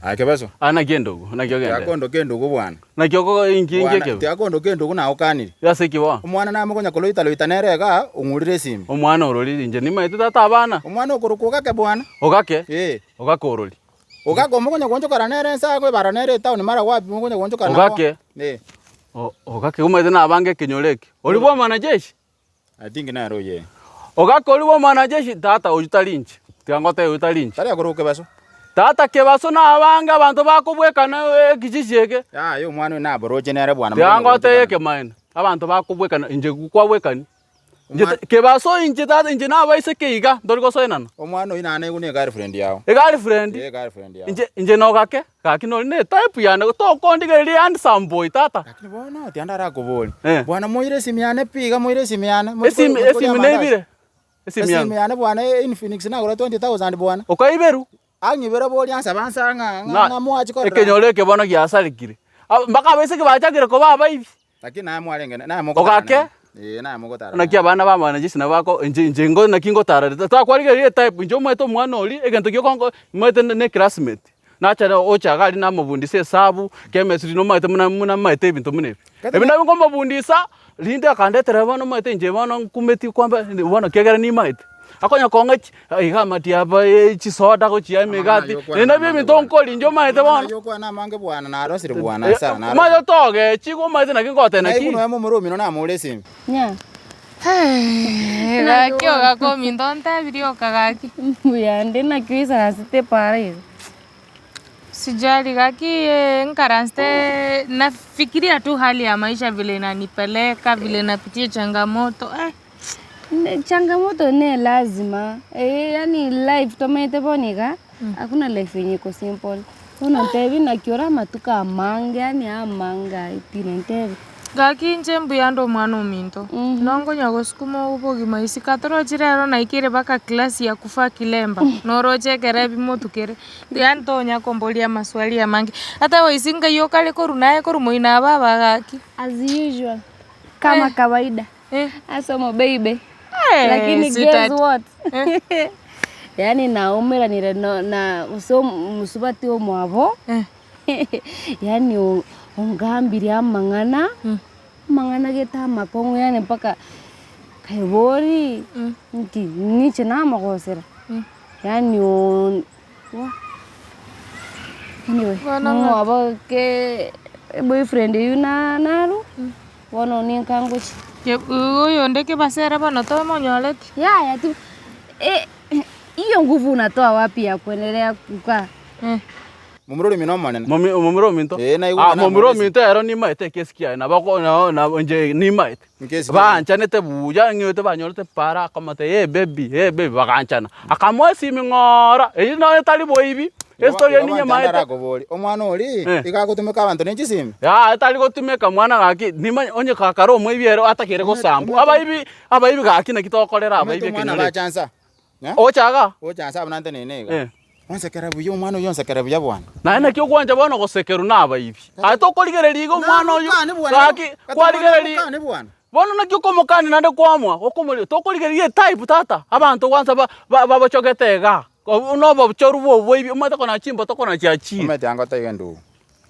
Aye kebeso. Ah naki endugu, naki ogende. Tiakondoka endugu bwana. Naki oko inki inki Bwana, ekebe? tiakondoka endugu nagokanire. Ase ki bono? Omwana namokonya koloita loita nere igaa, ong'urire esimi. Omwana ororire inche nimaete tata abana. Omwana okorokwa ogake bwana. Ogake? Ee. Ogake orori. Ogake omokonya goonchokana nere ense agwo ebara nere etown mara wapi mokonya goonchokana nabo. Ogake? Ee. O- Ogake omanyete nabange ekenyoro eke. Oria bwa omwanajeshi? I think nere oyo ee. Ogake oria bwa omwanajeshi, tata oyio tari inche. Tiga ngotebie oyio tari inche. Tari akorokwa kebaso? Tata kebaso nabange abanto bakobwekana ekijiji eke. Yaya omwana oyo naboroche nere bwana Tiga mokonya ngotebie goonchokana. ekemaene, abanto bakobwekana inche kwabwekani. Inche Omwana- ta- kebaso inche tata inche nabaiseke iga, ntori gosoenana. Omwana oyio naende naigwe ne egirlfriend yao. Egirlfriend? Ee egirlfriend yao. Inche inche nogake, gaki nori ne etype yane tokondigereria handsome boy tata. Lakini bono tiga ndarakoborie, Eh. bwana moire esimi yane pi iga moire esimi yane, mochi Esimi mochi koria esimi amandasi. neibire? Esimi Esimi yango. yane bwana Infinix nagora 20000 bwana. Okaiberwa? Ang'ibere boria ansaba ansa ng'a ng'a Na ng'a mwachi korora. ekenyoro eke bono giasarekire. Ab- Mpaka abaiseke bachakire koba abaibi. Lakini naye mwarenge naye mogotara Ogake? naye. Ee naye mogotara Naki naye. abana ba mwanajeshi nabo bako inche inche ngo naki ngotarare takwarigereria etype inche omanyete omwana oria egento giokongo omanyete ne eclassmate nacha ocha iga aria namobundisa esabu, chemistry nomanyete buna buna maete ebinto buna ebi. Kata Ebi nabio nkomobundisa, rinde akandetera bono omanyete inche bono nkumeti kwamba bono ekiagera nimaete. Akonya kong'a chi iga amatiaba chisoda gochia Amang'ana emegati, ayio okwana naende nabio namange ebinto bwana. nkoria inche omanyete Amang'ana bono. ayio okwana namange bwana narosire bwana ase aya narosire. Omanyete togechi igo omanyete naki ngoteba Naigwe naki. nonya momura omino namore esimi. Nya. Gaki ogaka ominto ontebirie oka gaki. Mbuyande naki oisaransete para iga. Sijali gaki nkaransete nafikiria tu hali ya maisha vile inanipeleka vile napitia changamoto eh. Ne changamoto ne lazima, eh yaani life tomaete bono iga, hakuna life yenye iko simple. Bono ntebi naki ore amatuko amange yaani amange aye pi ntebi. Gaki inche mbuya nde omwana ominto, nonkonya gosukuma obogima isiko atorochi rero naikire mpaka class ya kuvaa kilemba, noroche ekero ebimotu kere, yaani tonya komboria amaswali amange, ata goisi ngai okare korwa naye korwa moino aba aba gaki. As usual, kama kawaida. Ase omobeibe. Eh, Lakini guess sweetheart. what? Yaani naumeranire no- na ase omosubati omwabo, Eh. yaani o- ongambirie amang'ana, amang'ana gete amakong'u yaani mpaka nkaeboria, nki ninche namogosera? Yaani oo wah. Anyway, Bono ng'a- omwabo ke eboyfriend eywo na narwo. Bono ninka ngochia. Oyonde kebasere bono tomonyoreti. Yaya tu eh, hiyo nguvu unatoa wapi ya kuendelea kukaa? Eh. Momura ore omino omonene. Momi momura ominto? Ee, naigure Ah, momura namorese. ominto ero nimaete ekesi kiaye nabo ako nabo nabo inche nimaete. Nkesi ki? Banchanete buya ng'ete banyorete para akamotebia eh baby, eh baby baganchana. Akamoa esimi ng'oora, eyio nonye tari boibi, estory Igo eyio abanto ande ninyemaete. arakoborie, omwana oria, Eh. iga agotumeka abanto ne chisimi? Yaya tari gotumeka mwana gaki, nimanye onye kakare omoibi ere atakere gosambwa. Abaibi, abaibi gaki naki tokorera Omanyete abaibi omwana ekenyoro eke. bacha nsa, eh? Ocha igaa? Ocha nsa buna ntenene iga. Eh. Onsekere buya omwana oyio onsekere buya bwana. Naye naki ogwancha bono gosekerwa nabaibi? Aye tokorigereria iga omwana oyio, Namokani bwana, gaki kata kwarigereria namokani bwana. Bono naki okomokania naende kwamwa, okomoria, tokorigereria etype tata, abanto kwanza ba- ba- babochogete igaa, obwo nobochoru bwa oboibi, omanyete kona chimboto kona chiachire. Omanyete anga otaiga endugu,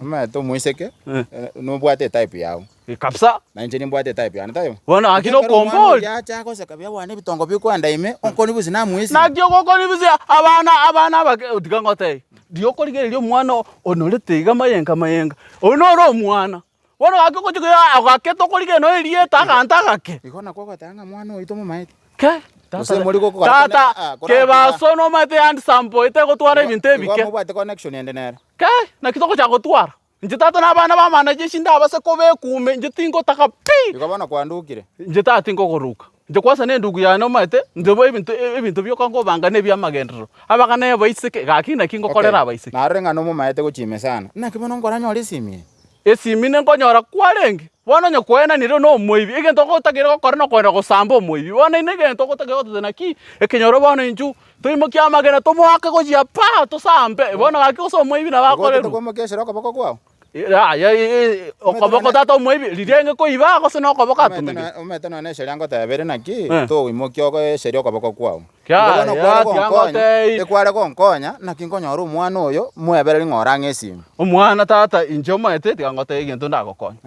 omanyete omoiseke, Eh. nobwate etype yago. Kabisa. Na inche nimbwate etype yane, taibo? Bono gaki Ekero omwana nokombori. oria acha agoseka buya bwane ebitongo bikoenda ime, onkoni bosio namoesie. Naki ogokoni bosio abana abana abake tiga ngotebie, riria okorigereria omwana onorete iga mayenga mayenga, oyio noro omwana. Bono gaki ogochia koyia agake tokorigereria nonya erieta aganto agake. Igo nakwo ogoteba ng'a mwana oito momaete. Ke, Gose mori gokora tata, kone- ah, koratiga. kebaso nomaete handsome boy tegotwara ebinto Igo ebike. mobwate connection ende nere. Ke, naki togochaka gotwara? Inche tata na abana b'amana jeshi ndabase kobekwa ime, inche tingotaka pi! Igo bono kwandukire. Inche tata tinkogoruka. Inche kwansa na endugu yane omanyete, inche bo ebinto ebinto bioka nkobanga na ebiamagenderero. Abagana abaiseke, gaki naki ngokorera abaiseke. Narore ng'a nomomaete gochia ime sana. Naki bono nkoranyore esimi eye? Esimi ninkonyora kwarenge, bono onye kwaenanire nomoibi, egento ogotakeire gokora nokogenda gosamba omoibi. Bono ere negento ogotakeire goteba naki, ekenyoro bono intwe, toimokie amagena tomoake gochia paa tosambe, bono gaki gose omoibi nabo Igo otete akorerwa. koimokia esere okoboko kwao? Yaya okoboko tata omoibi, riria aenge koiba gose nokoboko Omanyete atumegete. noe omanyete nonya na esheria ngoteba ere naki, Eh. toimokia oko esheria okoboko kwao. Igo Yaya, bono kware tiga gonkonya, ngotebie. ekware gonkonya, naki nkonyora omwana oyo, mwebereri ng'a ore ang'e esimi. Omwana tata inche omanyete tiga ngotebie egento ndagokonye.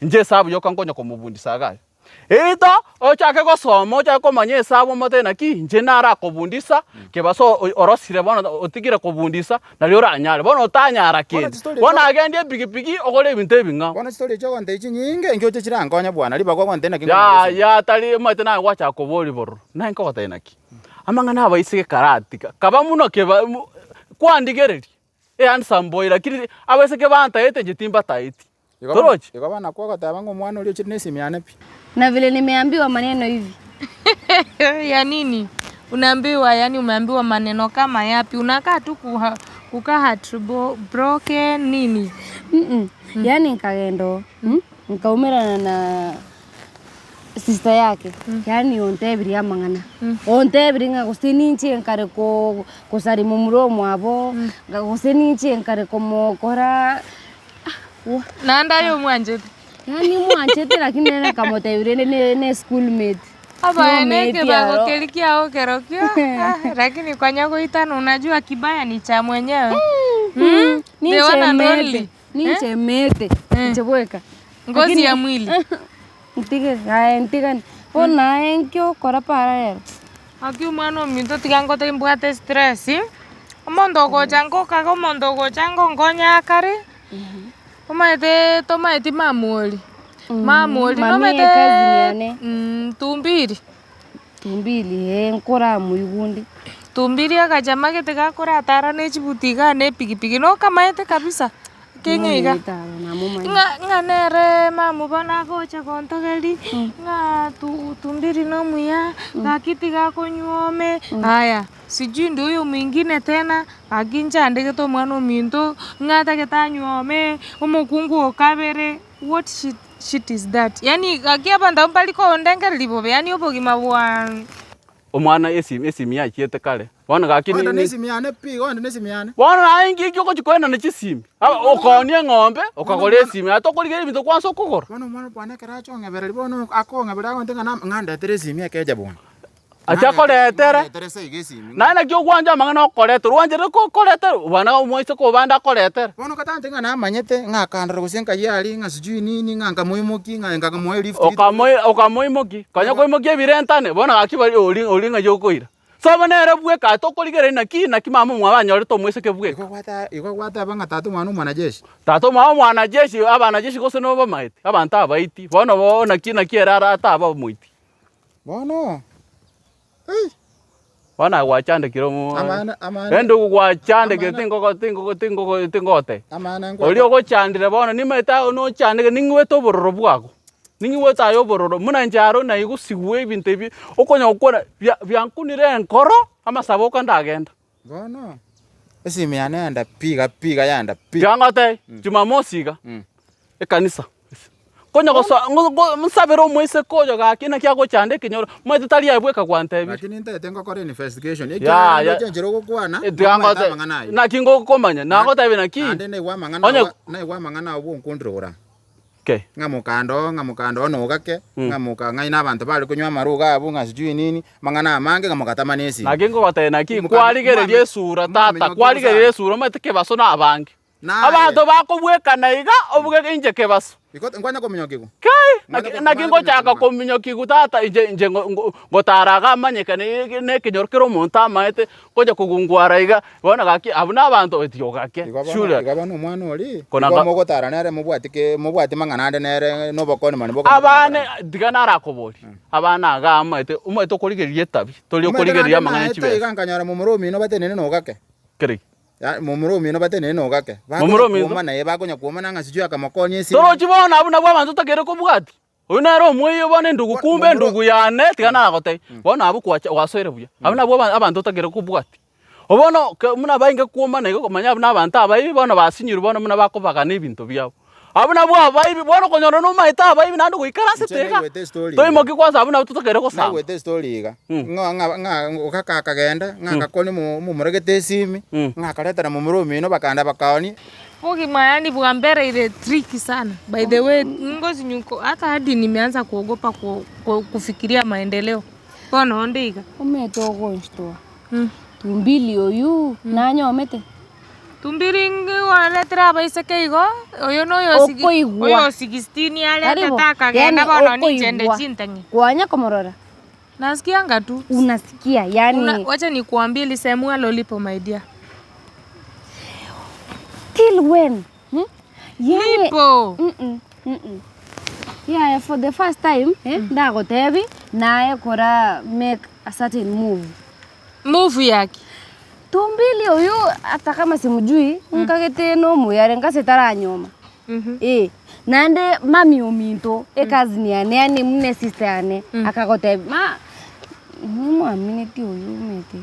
Inche esabu yoka nkonya komobundisa iga aye. Eito ochake gosoma ochake komanya esabu omotebie naki inche narakobundisa kebaso orosire bono otigire kobundisa nario oranyare bono otanyara Bono kende. chistori Bono echio agende epikipiki ogore ebinto ebing'ao. bono chistori echio ogontebia chinyinge inki oche chirankonye bwana ribaga ogontebia naki nkonyora esimi. Yaya tari omanyete naye gwachaka koboria bororo, naye nkogotebia naki, amang'ana abaiseke karatiga kaba buna keba kwandigereria ehandsome boy lakini abaiseke bantaete inche timbataeti. Igo bono Torochi? igo bono nakwo ogoteba ng'a omwana oria ochire nesimi yane pi. Na vile nimeambiwa maneno hivi. Ya nini? Unaambiwa yani umeambiwa maneno kama yapi? Unakaa tu kuha, kukaa heartbroken nini? Mm Yaani nkagenda oo mm? Nkaumerana na sister yake yaani ontebirie amang'ana ontebirie ng'a gose ninche nkare ko kosari momura omwabo ng'a gose ninche nkare komokora Naende aye omwanchete. Yaani omwanchete lakini nere nkamotebia rende ne ne school mate. Abaene Roommate ekebago aro. keria kiago kerokio ah, lakini kwanya goitana unajua kibaya ni cha mwenyewe. Mm, the one and Ninche only. mete, ninche mete, inche bweka. Ngozi ya mwili. Ntige, aye ntigane. Bono naye nki okora para rero? Gaki omwana ominto tiga ngote mbwate stress, omonto ogocha ngokaga omonto ogocha ngonkonya akare, omanyete tomaeti mama oria, mama oria Mami nomanyete ecousin yane. tumbiri, Tumbili eh nkoramoigwa onde. Tumbiri agachama gete gakoratara ne chibuti igaa na epikipiki nokamaete kabisa. Keng'e iga, ng'a ng'a nere mama bono agocha gontogeria, ng'a tu tumbiri nomuya, gaki tiga akonyuome, aya sijui ndio huyo mwingine tena, gaki nchandegete omwana ominto, ng'a atagete anyuome, omokungu o kabere, what shit shit is that? Yaani gaki abanto abwo mbari kondengereria bobe, yaani obogima bwa. Omwana esimi esimi yachiete kare, bono gaki Onde ni- nesimi yane pi, onde nesimi yane. Bono naye inki inki ogochia koenana chisimi? Aba okaonia eng'ombe, okagora esimi, aye tokorigereria ebinto kwansa okogora. Bono omwana kwane ekero acha ong'ebereria bono akong'ebereria agonte ng'a na ng'a ndetere esimi ekecha bwana. Acha akoretere, Ndetere se iga esimi. naye naki ogwancha amang'ana okoreterwa, oancherete ko- koreterwa, bwana omoiseke obande akoretere. Bono katante ng'a namanyete, ng'a akandora gose nkai aria, ng'a sijui nini, ng'a nkamoimokia, ng'a nkamoa elift. Okamoi okamoimokia, konya koimokia ebirentane, bono gaki bari ori ori ng'ai okoira. Sobo nere bweka aye tokorigereria naki naki mama omwabo anyorete omoiseke bweka. Igo gwata igo gwateba ng'a tata omwana omwanajeshi. Tata omwabo omwanajeshi, abanajeshi gose nobamaete, abanto abaiti, bono bo naki naki ere ara ataba omoiti. Bono, ei. Bono aye gwachandekire omo Amana amana rende gwachandekire Amana- tingogo tingogo tingogo tingogotebia. amana Oria ogochandire bono nimaete aye nochandeke ning'wete obororo bwago, ning'wete aye obororo buna inche aro naigosiwe ebinto ebi, okonya gokwana bia biankunire enkoro, amasabo oka ndagenda. Bono, esimi yane yanda pi iga pi iga yanda pi. Tiga ngotebie, Jumamosi iga, ekanisa, konya gosoa ngo- ngo nsabere omoiseke oyo gaki naki agochanda ekenyoro, omanyete tari aye bweka gwantebirie. Lakini ntaete ngokora investigation, Ya, ekiagera ya. ndoche enchera ogokwana, Tiga nomanyete ngote amang'ana ayio. naki ngokomanya, nagotebia naki, Naende naigwa amang'ana onye ao, naigwa amang'ana ao bwonkundire ora. Okay. Ng'a mokanda oo, ng'a mokanda oo nogake, ng'a moka ng'ai na abanto bare konywa amaru iga abwo ng'a sijui nini, amang'ana amange ng'a mogatama na esimi. Naki ngogotebia naki, Moka- kwarigereria mwame- esura tata, mwamenyokia kwarigereria gose esura omanyete kebaso na abange. Naye. Abanto bakobwekana iga, obuge inche kebaso. Iko nkwanya kominyokigwa? Kai! Mwana Naki ko- naki mwana ngochaka kominyokigwa. kominyokigwa tata inche inche ngo- ngo- ngotara iga amanyekane na ekenyoro kera omonto amaete, ngocha kogungwara iga, bono gaki abwo na abanto eti ogake Igo bono sure. igo bono omwana oria, Kona igo nga- mogotara nere mobwati ke mobwati mang'ana ande nere na obokoni mani boka Abane tiga narakoborie, abana iga amaete omanyete okorigereria etabi, tori Omanyete okorigereria naende amang'ana naete chibesa. iga nkanyora momura omino batenene na ogake. Kere ki? Ya momura omino batenene na ogake. Momura Bakonya ominto? kuomana ee bakonya kuomana ng'a sijui akamokonya esimi. Torochi bono abwo nabwo abanto otakeire kobwatia. Oyio nere omoiyo bono endugu Bo- kumbe momura endugu yane tiga nagotebia, bono abwo kwacha gwasoire buya. Abwo nabwo aba abanto otakeire kobwatia. Bono ke buna bainge kwomana igo komanya buna abanto abaibi bono basinyirwe bono buna bakobagana ebinto biabo. Abwo nabwo abaibi bono okonyora nomaete abaibi naende goikaransete Inche iga, naigwete estory iga. toimoki kwanza abwo nabwo totakeire gosamba. Naigwete estory iga, ng'a ng'a ng'a ogaka akagenda, ng'a agakwania omo omomura gete esimi, ng'a akaretera momura omino bakanda bakaonia. Bogima yaani bwambereire tricky sana by the way ngosi nyuko hata hadi nimeanza kuogopa ku, ku, kufikiria maendeleo. Bono onde iga. Omanyete ogonshtoa, tumbili oywo nanyomete. Tumbili ngigwaretire abaiseke igo, oyo noyo sigi- Okoigwa. oyo sixteen Tari bo? aretete akagenda Yaani bono ninche nde okoigwa. chintang'e. Kwanya komorora, Nasikianga tu. unasikia yaani Una, wacha nikuambie lisemwa lolipo my dear. till when? Hmm? Yaani Lipo. Mm-mm, mm-mm. Yaya for the first time eh, ndagotebi naye kora make a certain move. Move yaki. Tumbili oyo ata kama simjui nkagete nomoyare nkase taranyoma. Eh, naende mami ominto ecousin yane yaani buna esister yane akagotebia ma nimwamineti oyo omanyete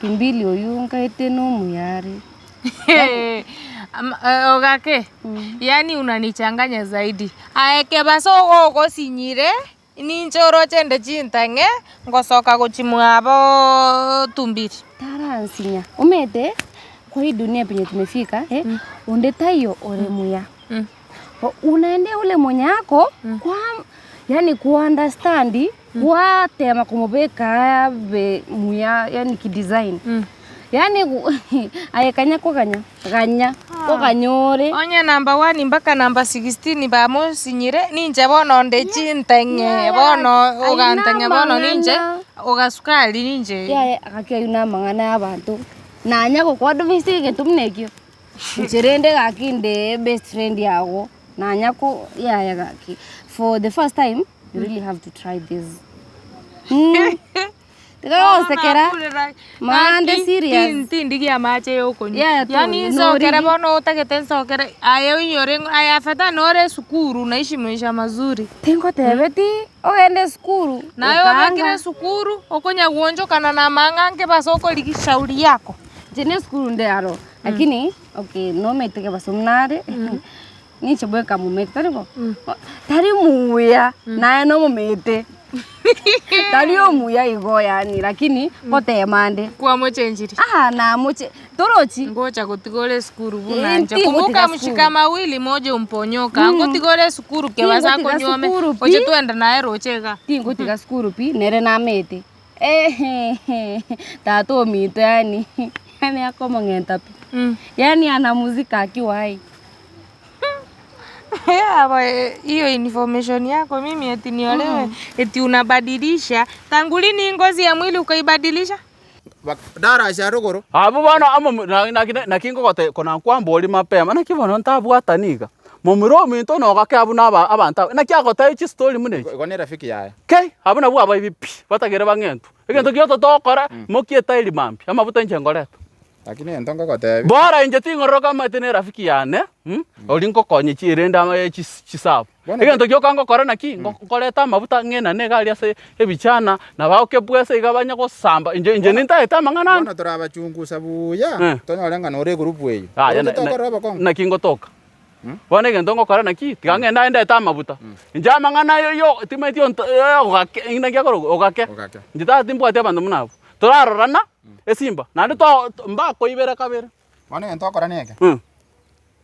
tumbili oyo nkaete nomoyare. Ogake, yaani unanichanganya zaidi. Aye kebasa ogosinyire. Ninche oroche nde chintang'e, ngosoka gochia mwabo tumbiri. Taransinya. Omanyete kwa hii dunia penye tumefika eh, onde taiyo ore muya. Unaendea ule mwenye ako kwa yaani ku understand gwatema komobeka abe muya yaani kidesign. Yaani aye kanya koganya ganya oganyore. Onye number one mpaka number 16 bamosinyire, ninche bono onde chintang'e bono ogantang'e bono ninche ogasukari ninche. Yaya gaki aywo na amang'ana ya abanto, nanya gokoadvise egento buna ekio, inche rende gaki inde best friend yago, nanya ko yaya gaki, for the first time you really have to try this. Tiga gosekera, mande serious. Tindigia amache yokonywa. Yaya to, Yaani norigi. nsokere bono otagete nsokere, aye oinyore ng'a aye afadhali nore esukuru naishi maisha mazuri. Tingotebeti ogende esukuru, Naye obekire esukuru, okonya gwonchokana na amang'a ange base okorigia shauri yako. Inche na esukuru nde aro, lakini okay nomanyete kebasomu nare, Ninche bweka momete, tari bo? Tari muya, naye nomomete. Tari omuya igo yaani lakini ngotema nde. Kwamochenchirie? Aha namoche torochi. Ngocha gotiga ore esukuru buna Eh, inche. ntigotiga Kumbuka sukuru. mshika mawili moja umponyoka. Ngotiga ore esukuru kebasa Tingotiga akonyuome. sukuru pi. Oche twende naye roche iga. Tingotiga sukuru pi, nere namete. Ehehe tata ominto yaani, yaani akomong'enta pi. Yaani anamuzika akiwa hai. Hiyo information yako mimi eti niolewe eti unabadilisha tangu lini ngozi ya mwili ukaibadilisha? Darasa ya rogoro. Abwo bono amo na- naki naki ngogote kona nkwamboria mapema naki bono ntabwatani iga, momura ominto nogake abwo na aba abanto aba, naki agotebia chistori buna echi. Igo ne rafiki yaye. Kei, abwo nabwo abaibi pi, batagere bang'entwe. Egento gioto togokora, mokie etairi mambia, amabuta inche nkoreta. Lakini egento ngogotebia. Bora inche ting'ororoka omanyete ne erafiki yane, oria ngokonye chi erende amaye chis chisabu. Bono Egento gioka ngokora naki, ngo nkoreta amabuta ng'enane iga aria ase ebichana, na baoke bwese iga banye gosamba, inche inche nintaete amang'ana ande. Bono torabachungusa buya, Eh. tonyore ng'a nore egroup eyio. Yaya Oroche na- na- tokorora obokong'u. naki ngotoka. Bono egento ngokora naki, tiga ng'ende aye ndete amabuta. Inche amang'ana ayo yo timanyeti onto ogake naki akorokwa ogake. Ogake. Inche tata timbwati abanto buna abwo. Torarorana, esimba, naende to mbakoibera kabere. Bono egento ogokora neke,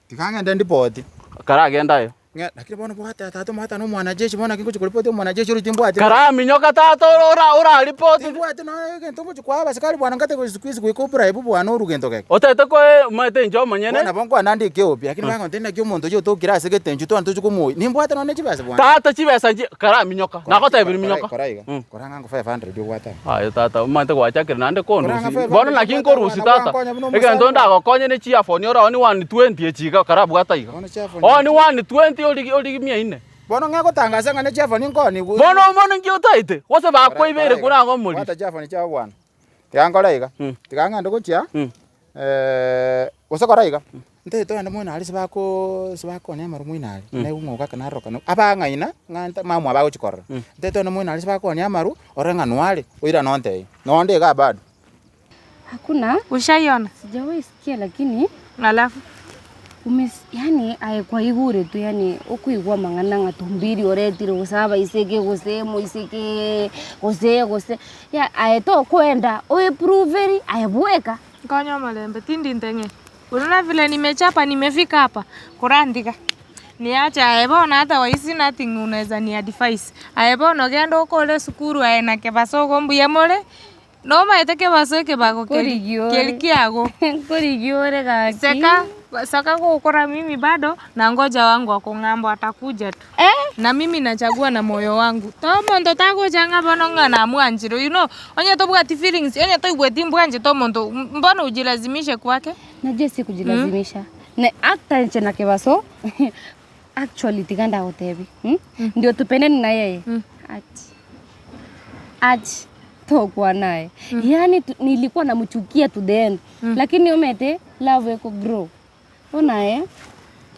tiga ng'ende ndipoti. Karagende aye. Ng'e lakini bono bwate tata omwate na omwanajeshi bono naki ngochia koripoti omwanajeshi oria timbwati. Karaminyoka tata ora ora oraripoti. Timbwati nonya egento ngochia koa abasikari bwana ngate siku hizi goika obribe bwana orwe gento geke. Otagete koe omanyete inche omonyene. Bono nabo nkwana ndike obi lakini bagontebia naki omonto oyio otokire ase gete inchuo twane tochia komoyia nimbwate nonya ne chibesa bwana. Tata chibesa nchi karaminyoka nagotebirie minyoka. Kora iga, kora ng'a 500 obwate aa. Aye tata omanyete gwachakire naende Kora ng'a kondusia. 500 Bono naki obwate nkorusia bwana, tata. gwankonya buna Egento omosani. ndagokonye ne chiafoni ore oni 120 echi iga karabwata iga. Bono chiafoni Oni 120 origi origi mia nne. Bono ng'a gotangasa ng'a ne chiafoni nkoonigwe. Bono bono inki otaete? Gose bakoibeire kure ang'e omoriri. Bwata chiafoni chiao bwana. Tiga nkore iga, tiga ng'ende gochia gose kora iga, ntagete togende moino aria ase bakoo ase bakonia amaru moino aria, naigwa ng'a ogaka narorokana abang'aina ng'a nta mama bagochi korora, ntagete togende moino aria ase bakonia amaru, orore ng'a noare, oirane ontebie, nonde igaa bado. Hakuna. Ushaiona? Sijawahi sikia lakini Alafu? Umes yaani aye kwaigure tu yaani okoigwa amang'ana ng'a tumbiri oretire gose abaiseke gose omoiseke gose gose ya aye tokoenda oeproveri aye bweka. Nkonye omorembe tindi nteng'eni. Unaona vile nimechapa nimefika hapa korantiga. Niache aye bono hata waisi nothing unaweza ni advise. Aye bono genda okore esukuru aye na kebaso igo mbuya more, Nomaete kebaso ekebago keri Nkorigia ore. keri kiago. Nkorigia ore gaki. Seka seka gokora mimi bado na ngoja wangu ako ng'ambo atakuja tu. Eh? Na mimi nachagua na moyo wangu. To omonto tagocha ng'a bono ng'a namwanchire you know, onye tobwati feelings onye toigweti mbwanchete omonto mbona ujilazimishe kwake? Najua si kujilazimisha. Ne actor inche na kebaso actually tiga ndagotebi mm? Ndio tupendane na yeye Ati. Ati tokwa naye Yaani tu, nilikuwa namchukia to the end Lakini omete love eko grow Ona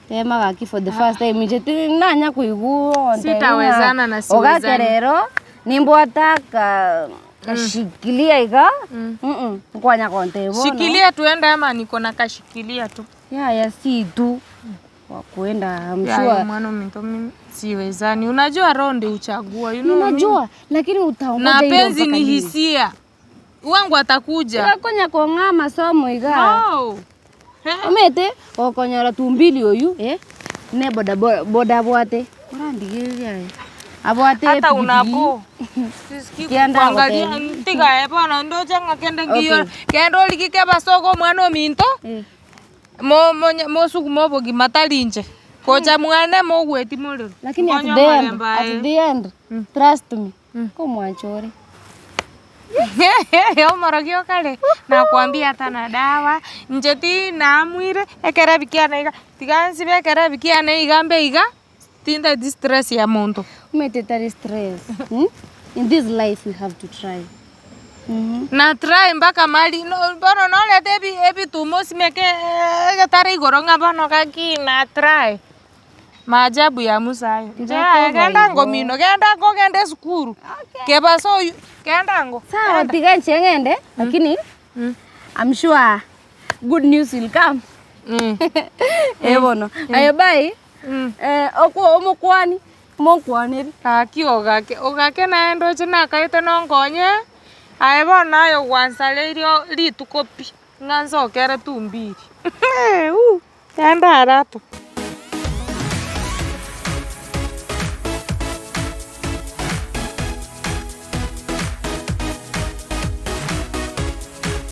tema gaki for the first time inche ti nanya koigwa ontebi ng'a Sitawezana na siwezani. ogake rero nimbwata ka kashikilia iga mm nkwanya kontebia bono. Shikilia tuende ama niko na kashikilia tu. Yaya si tu wa kuenda I'm Ya, sure. mwana ominto mimi siwezani. Unajua roho ndio uchagua you know Ninajua lakini utaongoja Na hilo penzi mpaka ni lini? hisia. Wangu atakuja. Gakonya kong'a amasomo iga. No. Omanyete gokonyora tumbili oyu eh, ne boda boda abwate orandigererie aye abwate Hata epikipiki unapo. Sisikii Kianda kuangalia gotebia. tiga bono ndoche ng'a kende nkiyo Okay. kende origike abasogo omwana ominto. Eh. Mo- monya mosuguma obogima tari inche, gocha mwane mogwetie morero, Lakini at nkonye the end, omorembe at aye. the end, trust me, komwancha ore. Omorogi okare, nakwambia hata na dawa, inche ti naamwire, ekerebi kiane iga, tiga nsibe ekerebi kiane iga mbe iga, tintageti stress ya monto. Omanyete tari stress, mm? In this life we have to try. Na try mpaka mahali no bono norete ebi ebituma osimeke egetare igoro ng'a bono gaki na try. Maajabu ya Musa ayo. Inche yaya genda ngomino, genda ango ogende esukuru, kebaso oywo, genda ango, Sawa genda. tiga inche ng'ende lakini I'm sure good news will come. Eh bono. Aye bye. Eh, okwo omokwani Monkwanere. Gaki ogake, ogake naye ndoche nakaete nonkonye, aye bono naye ogwansareirie rituko pi, ng'a nsokere tumbiri, genda arato.